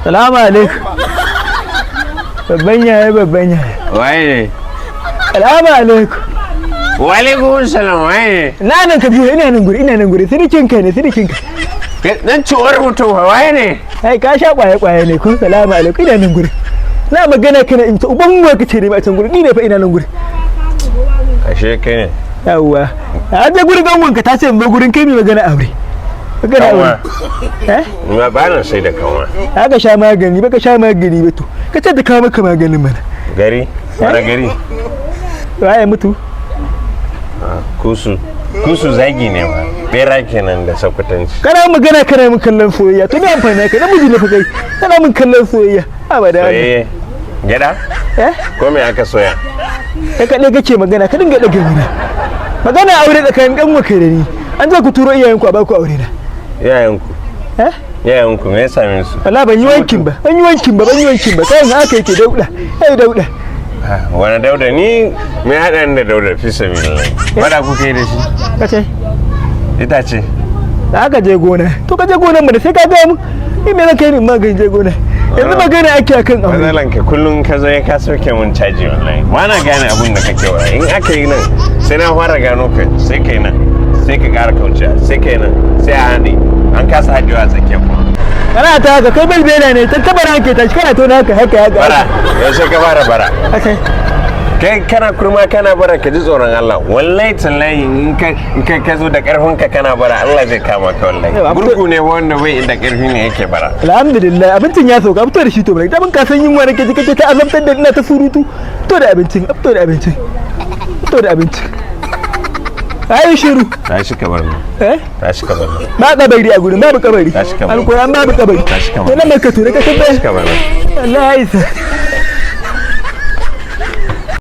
Salamu alaikum. Babban yaya, babban yaya. Waye ne? Salamu alaikum. Wa alaikum salam, waye ne? Na nan ka biyo, ina nan guri, ina nan guri, sirikin ka ne, sirikin ka. Dan ciwar mutum, waye ne? Ai ka sha kwaye kwaye ne ko? Salamu alaikum, ina nan guri. Na magana kana in ta uban wa kace ne a can guri, ni ne fa ina nan guri. Ashe kai ne. Yawwa. A je gurin ganwanka ta ce in zo gurin kai mai magana aure. Magana aure. Eh? Ma ba na sai da kanwa. Aka sha magani baka sha magani ba to. Ka ce ta kawo maka maganin mana. Gari? Wani gari? Waye mutu? Kusu. Kusu zagi ne ma. Bera kenan da Sakwatanci. Kana magana kana min kallon soyayya, to me amfani ka? Namiji ne fa kai, kana min kallon soyayya, abada. Soyayye. Gyada? Eh. Ko me aka soya? Kai kaɗai kake magana, ka dinga ɗaga mana. Magana aure tsakanin ɗan kai da ni, an ce ku turo iyayenku a baku aure na. Iyayenku. Eh. Iyayenku me ya same su? Wallahi ban yi wankin ba, ban yi wankin ba, ban yi wankin ba. Kayan haka yake dauɗa, ai dauɗa. Wani Dauda? Ni me haɗa ni da Dauda, fi sabilillah? Wada kuka yi da shi? Kace? Itace. Da aka je gona, to ka je gonan mu da sai ka gaya mu ni me zan kai ni magani je gona. Yanzu magana ake akan aure. Matsalan ka kullum ka zo ka sauke mun caji, wallahi. Ba na gane abun da kake wa. In aka yi nan sai na fara gano ka, sai kai nan, sai ka ƙara kaucewa, sai kai nan, sai a haɗe. An kasa haɗewa a tsakiya kuma. Kana ta haka, kai belbela ne, tantabara ke tashi kana tona haka haka haka. Bara, yaushe ka fara bara? Haka. Kai kana kurma kana bara, ka ji tsoron Allah. Wallahi tallahi, in ka zo da karfin ka kana bara, Allah zai kama ka wallahi. Yawa, Gurgu ne wanda bai da karfi ne yake bara. Alhamdulillah, abincin ya sauka, fito da shi. To bai da ka san yunwa nake ji, kake ta azabtar da ina ta surutu. Fito da abincin, fito da abincin, fito da abincin. Ayi shiru. Tashi ka bar mu. Eh. Tashi ka bar mu. Ba kabari a gurin, babu kabari. Tashi ka bar mu. Alquran babu kabari. Tashi ka bar to nan ka tura ka Tashi tabbata. ka bar mu. Allah ya isa.